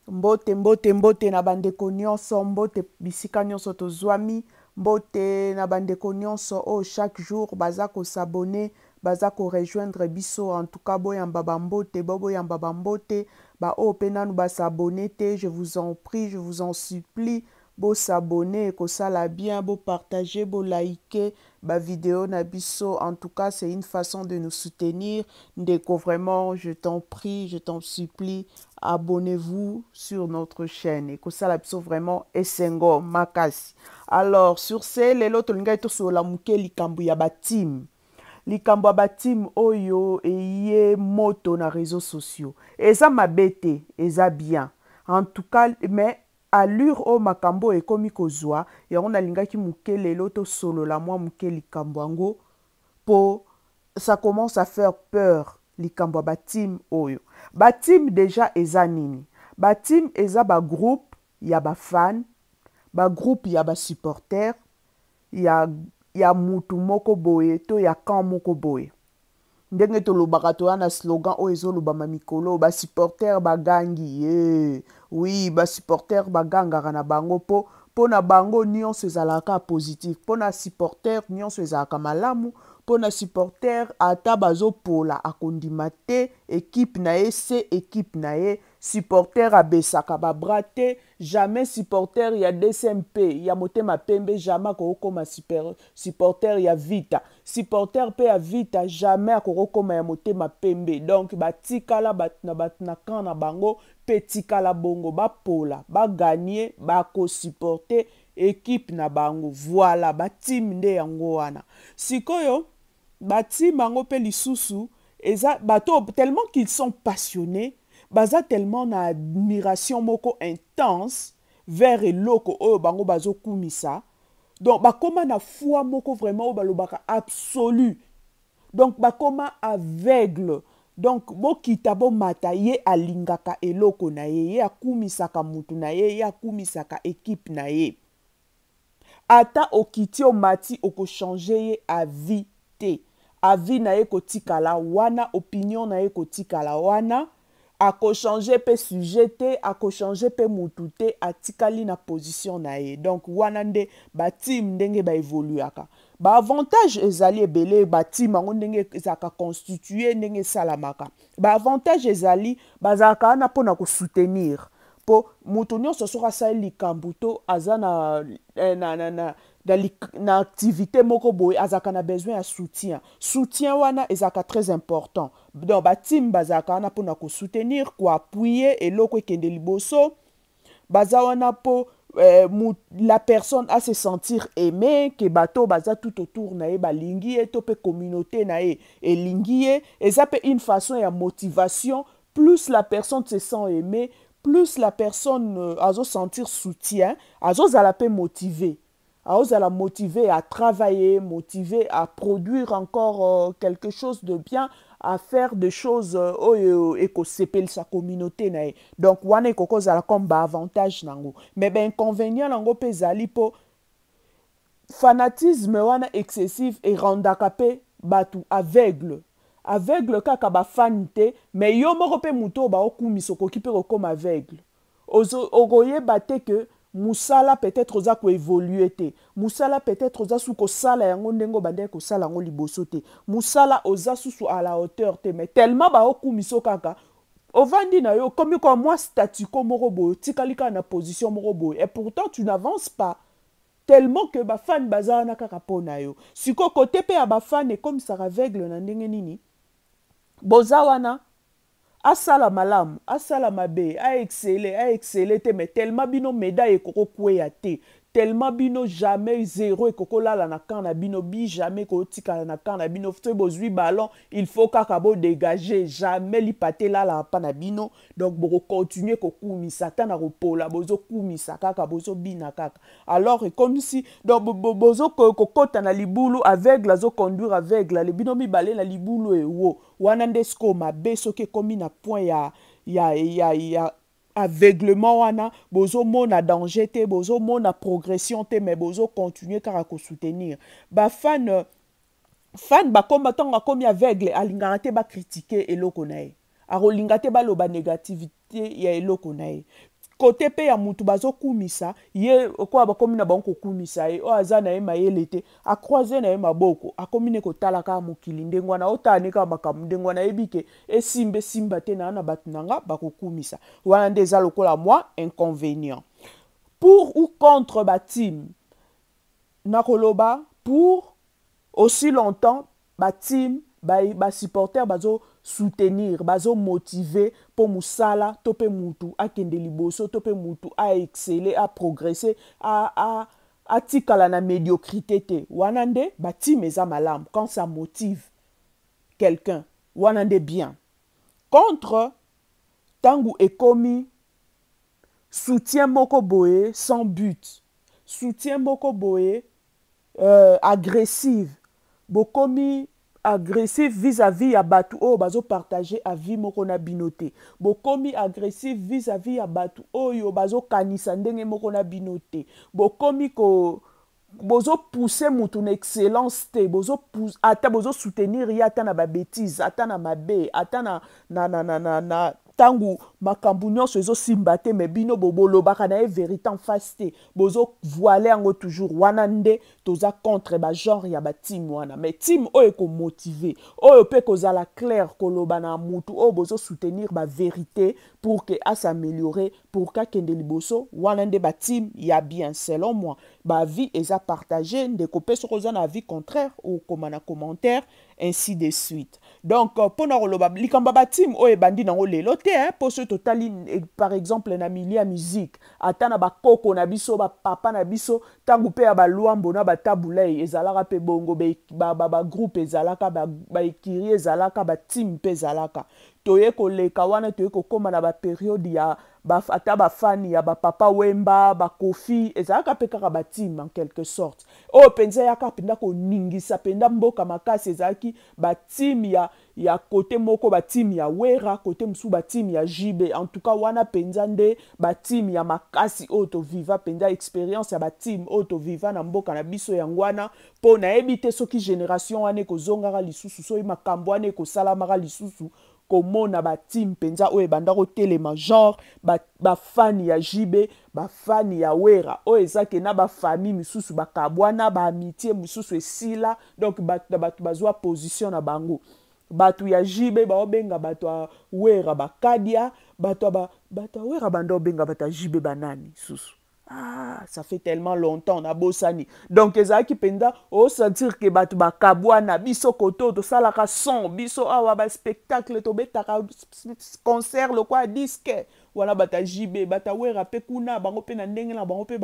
Mbote, mbote, mbote na bandeko nyonso, mbote bisika nyonso tozwami, mbote na bandeko nyonso oyo chaque jour baza kosabone, baza korejoindre biso. En tout cas, boyamba bambote, boyamba bambote, baoyo mpe nanu basabone te, je vous en prie, je vous en supplie, bosabone, ekosala bien, bopartage, bolike bavideo na biso. En tout cas, c'est une façon de nous soutenir. Ndeko, vraiment, je t'en prie, je t'en supplie, abonnez-vous sur notre chaîne, ekosala biso vraiment esengo makasi. Alors, sur ce, lelo tolingai tosolola moke likambo ya bateam, likambo ya bateam oyo eye moto na réseaux sociaux. Eza mabe te, eza bien en tout cas, mais allure oyo makambo oyo ekomi kozwa yango, nalingaki moke lelo tosolola mwa moke likambo yango, mpo ça commence à faire peur, likambo ya bateam oyo. Bateam déjà eza nini? Bateam eza bagroupe ya bafan, bagroupe ya basupporter ya mutu moko boye to ya camp moko boye. Ndenge tolobaka, toya na slogan oyo ezolobama mikolo, basupporter bagangi ye. Oui, basupporter bagangaka na bango mpo na bango nyonso ezalaka positif. Mpo na supporter nyonso ezalaka malamu. Mpo na supporter, ata bazopola, akondima te, équipe na ye se équipe na ye. Supporter abesaka babras te, jamais. Supporter ya DCMP ya motema pembe jamais akokokoma supporter ya Vita. Supporter mpe ya Vita jamais akokokoma ya motema pembe. Donc batikala bato na bato na camp na bango mpe tikala bongo, bapola, bagagner, bakosupporter équipe na bango. Voilà, bateam nde yango wana. Sikoyo bateam yango mpe lisusu eza bato, tellement qu'ils sont passionnés, baza tellement na admiration moko intense vers eloko oyo bango bazokumisa. Donc bakóma na foi moko vraiment oyo balobaka absolu. Donc bakóma aveugle. Donc bokita, bomata, ye alingaka eloko na ye, ye akumisaka mutu na ye, ye akumisaka équipe na ye. Ata okiti, omati, okochange ye avis te. Avis na ye kotikala wana, opinion na ye kotikala wana, akochange mpe sujet te, akochange mpe mutu te, atikali na position na ye. Donc wana nde bateam ndenge baévoluaka. Baavantage ezali ebele. Bateam yango ndenge ezalaka constitué, ndenge esalamaka, baavantage ezali, bazalaka wana mpona kosoutenir, mpo moto nyonso soki asali likambo to aza na activité moko boye, azalaka na besoin ya soutien. Soutien wana ezalaka très important. Donc bateam bazalaka wana mpona kosoutenir, koappuyer eloko ekende liboso. Baza wana mpo la personne a se sentir aimé, ke bato baza tout autour na ye balingi ye, to mpe communauté na ye elingi ye. Eza mpe une façon ya motivation. Plus la personne se sent aimée, plus la personne azosentir soutien, azozala mpe motivé, azala motivé à travailler, motivé à produire encore quelque chose de bien, à faire des choses oyo ekosepelisa communauté na ye. Donc wana ekoki kozala comme baavantage nango. Mais bainconvénient nango mpe ezali, mpo fanatisme wana excessif erendaka mpe bato aveugle. Aveugle kaka bafani te, mais yo moko mpe moto oyo baokumisa okoki mpe kokóma aveugle. Okoyeba te ke mosala peut-être oza koévolue te, mosala peut-être oza su kosala yango ndenge obandaki kosala yango liboso te, mosala oza susu à la hauteur te. Mais tellement baokumisa kaka, ovandi na yo, okomi kwa mwa statu quo moko boye, otikali kaka na position moko boye, et pourtant tu n'avances pas, tellement que bafani baza wana kaka mpo na yo. Sikoyo kote mpe ya bafani ekomisaka aveugle na ndenge nini? Boza wana, asala malamu, asala mabe, aexcelle, aexcelle te, mais tellement bino médaille ekokokweya te, tellement bino jamais zéro ekokolala na camp na bino, bi jamais kotikala na camp na bino. Soki bozwi ballon, il faut kaka bodégage, jamais lipate elalaka mpa na bino. Donc bokocontinue kokumisa ata na kopola, bozokumisa kaka, bozobina kaka. Alors ekomisi donc bozokokota na libulu, aveugle azoconduire aveugle, ale bino mibale na libulu ewo wana. Nde sikoyo mabe, soki ekomi na point ya aveuglement wana, bozomona danger te, bozomona progression te, mais bozocontinue kaka kosoutenir bafan. Fan bakoma, ntango akomi aveugle, alingaka te bakritike eloko na ye, akolinga te baloba négativité ya eloko na ye. Kote mpe ya mutu bazokumisa ye, okoya bakomi na bango kokumisa ye, oyo aza na ye mayele te, acroise na ye maboko, akomi ne kotala kaka mokili ndenge wana, otala ne kaka makambo ndenge wana, ayebi ke esimba esimba te, na na bato na nga bakokumisa. Wana nde eza lokola mwa inconvénient. Pour ou contre bateam, nakoloba pour aussi longtemps bateam, basupporter bazo soutenir, bazomotive mpo mosala to mpe mutu akende liboso, to mpe mutu aexcelle, aprogresse, atikala na médiocrité te. Wana nde bateam eza malamu, quand ça motive quelqu'un, wana nde bien. Contre, ntango ekomi soutien moko boye sans but, soutien moko boye agressive, bokomi agressif vis-à-vis ya bato oyo bazopartage avis moko na bino te, bokomi agressif vis-à-vis ya bato oyo bazokanisa ndenge moko na bino te, bokomi ko bozopousse mutu na excellence te, ata bozosoutenir ye ata na babêtise, ata na mabe, ata na ntango makambo nyonso ezosimba te, me bino bolobaka na ye vérité en face te, bozovoile yango toujours. Wana nde toza contre bagenre ya bateam wana. Mais team oyo ekomotive, oyo mpe kozala clair, koloba na mutu oyo bozosoutenir bavérité pour ke as'améliorer, pour kakende liboso, wana nde bateam ya bien selon moi. Baavis eza partage, ndeko mpe soki oza na avis contraire, okoma na commentaire, ainsi de suite. Donc mpona koloba likambo ya bateam oyo ebandi nango lelo te, mpo soki totali par exemple na milieu ya musique, ata na bakoko na biso, bapapa na biso, ntango mpe ya balwambo na batabulei, ezalaka mpe bongo, bagroupe ezalaka, baécurie ezalaka, bateam mpe ezalaka. Toye koleka wana, toye kokóma na bapériode ya ata bafani ya bapapa Wemba, bakofi, ezalaka mpe kaka bateam en quelque sorte. Oyo mpenza eyaka mpenza koningisa mpenza mboka makasi, ezalaki bateam ya kote moko, bateam ya Wera, kote mosusu bateam ya JB. En tout cas wana mpenza nde bateam ya makasi oyo toviva mpenza, expérience ya bateam oyo toviva na mboka na biso yango wana. Mpo nayebi te soki génération wana ekozongaka lisusu, soki makambo wana ekosalamaka lisusu, komona bateam mpenza oyo ebanda kotelema, genre bafani ya JB, bafani ya Wera, oyo ezake na bafamille misusu bakabwana, baamitié mosusu esila. Donc bato na bato bazwa position na bango. Bato ya JB baobenga bato ya Wera bakadia, bato ya Wera banda obenga bato ya JB banani susu. Ah, ça fait tellement longtemps, nabosani. Donc ezalaki mpenza osentir ke bato bakabwana. Biso koto tosalaka son, biso awa baspectacle, tobetaka concert lokwa disque wana, bato ya JB, bato ya Wera mpe kuna bango mpe na ndenge na bango mpe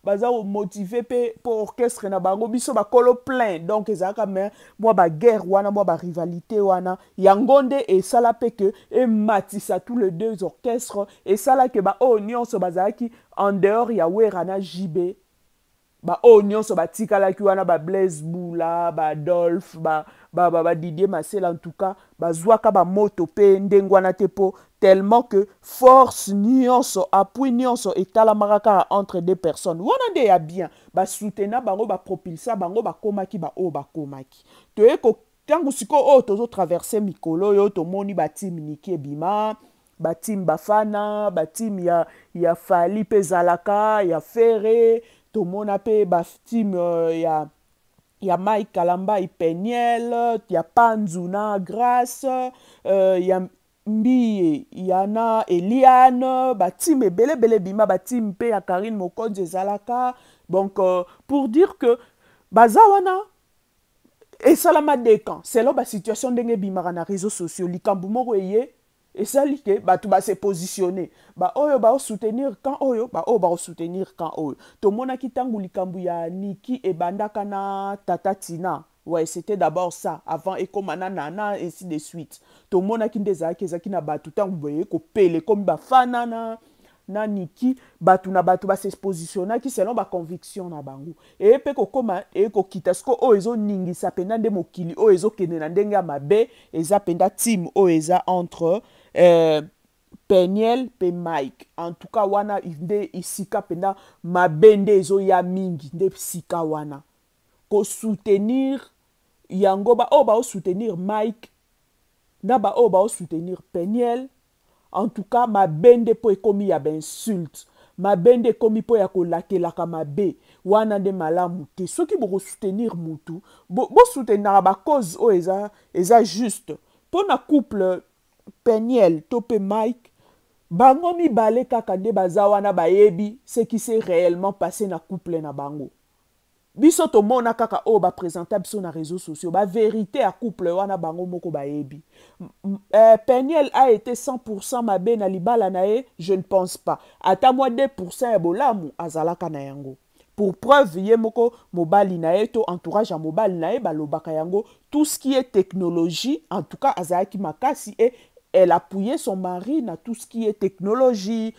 baza komotive mpe mpo orchestre na bango, biso bakolo plein. Donc ezalaka me mwa baguerre wana, mwa barivalité wana, yango nde esala mpe ke ematisa tous les deux orchestres, esala ke baoyo nyonso bazalaki en dehors ya Wera na JB, baoyo nyonso batikalaki wana, bablaise Bula, baadolphe, badidier Masela, en tout cas bazwaka bamoto mpe ndenge wana te, mpo tellement que force nyonso, appui nyonso etalamaka kaka entre deux personnes wana. Nde ya bien, basutena bango, bapropulsa bango, bakomaki baoyo bakomaki. Toye ntango sikoyo oyo tozotraverse mikolo oyo, tomoni bateam Niki ebima, bateam Bafana, bateam ya Fally mpe ezalaka, ya Ferre, tomona mpe bateam ya Mike Kalamba, Peniel, ya Panzu na Grâce, ya Mbiye, ya na Eliane, bateam ebele ebele ebima, bateam mpe ya Karine Mokonzi ezalaka. Donc pour dire que baza wana esalama deux camps selon basituation ndenge ebimaka na réseaux sociaux. Likambo moko eye esali ke bato base positionne, baoyo baosoutenir camp oyo, baoyo baosoutenir camp oyo. Tomonaki ntango likambo ya Niki ebandaka na tata Tina, ouais, c'était d'abord ça avant ekóma na nana, ainsi de suite. Tomonaki nde ezalaki na bato, ntango boye kopele ekomi bafana na Niki, bato na bato base positionnaki selon baconviction na bango. Eye mpe kokóma, eye kokita. Siko oyo ezoningisa mpenza nde mokili oyo ezokende na ndenge ya mabe, eza mpenza team oyo eza entre Peniel mpe Mike. En tout cas wana nde esika mpenza mabe nde ezoya mingi, nde sika wana kosoutenir yango, baoyo baosoutenir Mike na baoyo baosoutenir Peniel. En tout cas, mabe nde mpo ekomi ya bainsulte, mabe nde ekomi mpo ya kolakelaka mabe. Wana nde malamu te. Soki bokosoutenir mutu, bosoutenaka bacause oyo eza juste. Mpo na couple Peniel to mpe Mike, bango mibale kaka nde baza wana, bayebi ce qui s'est réellement passé na couple na bango. Biso tomona kaka oyo baprésenta biso na réseaux sociaux. Bavérité ya couple wana, bango moko bayebi. Peniel a été 100% mabe na libala na ye? Je ne pense pas. Ata mwa 2% ya bolamu azalaka na yango. Pour preuve, ye moko mobali na ye to entourage ya mobali na ye balobaka yango. Tout ce qui est technologie, en tout cas azalaki makasi et elle appuyait son mari na tout ce qui est technologie,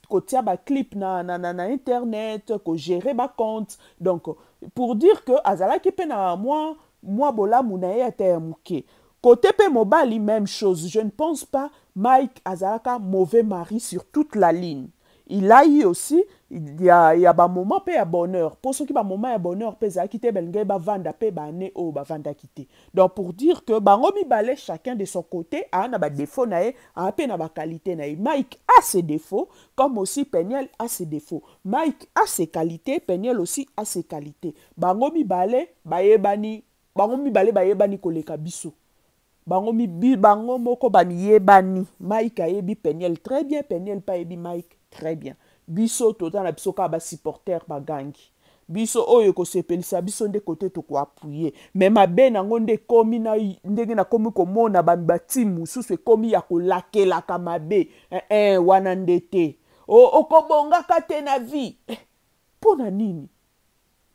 kotia baclip na internet, kogérer bacompte. Donc pour dire que azalaki mpe na mwa bolamu na ye, ata ya moke. Côté mpe mobali, même chose. Je ne pense pas Mike azalaka mauvais mari sur toute la ligne. Il a eu aussi, il y a bamoment mpe ya bonheur, mpo soki bamoment ya bonheur mpe ezalaki te, balingai bavanda mpe baane oyo bavandaki te. Donc pour dire que bango mibale, chacun de son côté, aa na badéfaut na ye, aa mpe na baqualité na ye. Mike a ses défauts comme aussi Peniel a ses défauts. Mike a ses qualités, Peniel aussi a ses qualités. Bango mibale bayebani, bango mibale bayebani koleka biso. Bango moko bamiyebani. Mike ayebi Peniel très bien, Peniel mpe ayebi Mike très bien. Biso toza na biso kaka basupporter, bagangi biso oyo ekosepelisa biso nde kote tokoappuyer. Mais mabe nango nde ekomi na ndenge nakomi komona batime mosusu ekomi ya kolakelaka mabe. Wana nde te, okobongaka te na vie. Mpo na nini?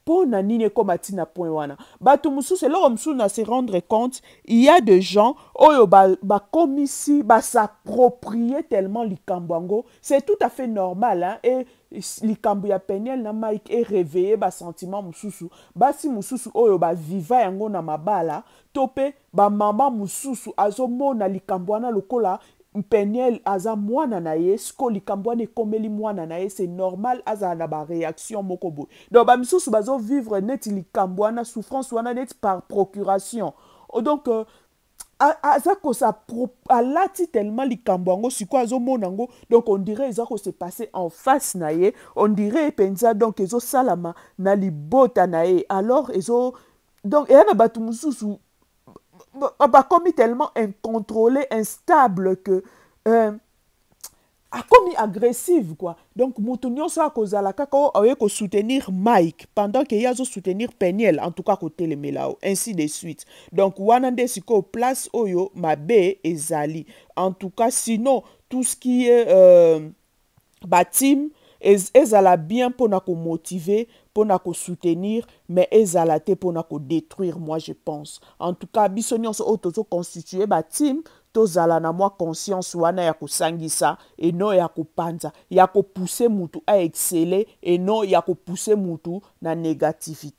Mpo na nini ekóma ntina point wana? Bato mosusu, eloko mosusu na se rendre compte, il y a de gens oyo bakomisi ba bas'approprie tellement likambo yango. C'est tout à fait normal, hein? Et likambo ya Peniel na Mike eréveille basentiment mosusu. Basi mosusu oyo baviva yango na mabala, to mpe bamama mosusu azomona likambo wana lokola Peniel aza mwana na ye. Siko likambo wana ekomeli mwana na ye, c'est normal azala na baréaction moko boye. Donc bamisusu bazovivre neti likambo wana, souffrance wana, neti par procuration. Donc aza kosa alati tellement likambo yango, sikoyo azomona yango. Donc on dirait eza kose passer en face na ye, on dirait mpenza donc ezosalama na libota na ye. Alors ezo donc eya na bato mosusu bakomi tellement incontrôlé, instable, que akomi agressive, quoi. Donc moto nyonso akozala kaka oyo aye kosoutenir Mike pendant ke ye azosoutenir Peniel, en tout cas kotelemela o, ainsi de suite. Donc wana nde sikoyo place oyo mabe ezali. En tout cas, sinon tout ce qui est bateam, ezala bien mpona komotiver, mpona kosoutenir, mais ezala te mpona kodétruire. Moi je pense, en tout cas biso nyonso oyo tozoconstitue bateam, tozala na mwa conscience wana ya kosangisa eno ya kopanza, ya kopousse mutu aexceller, eno ya kopousse mutu na négativité.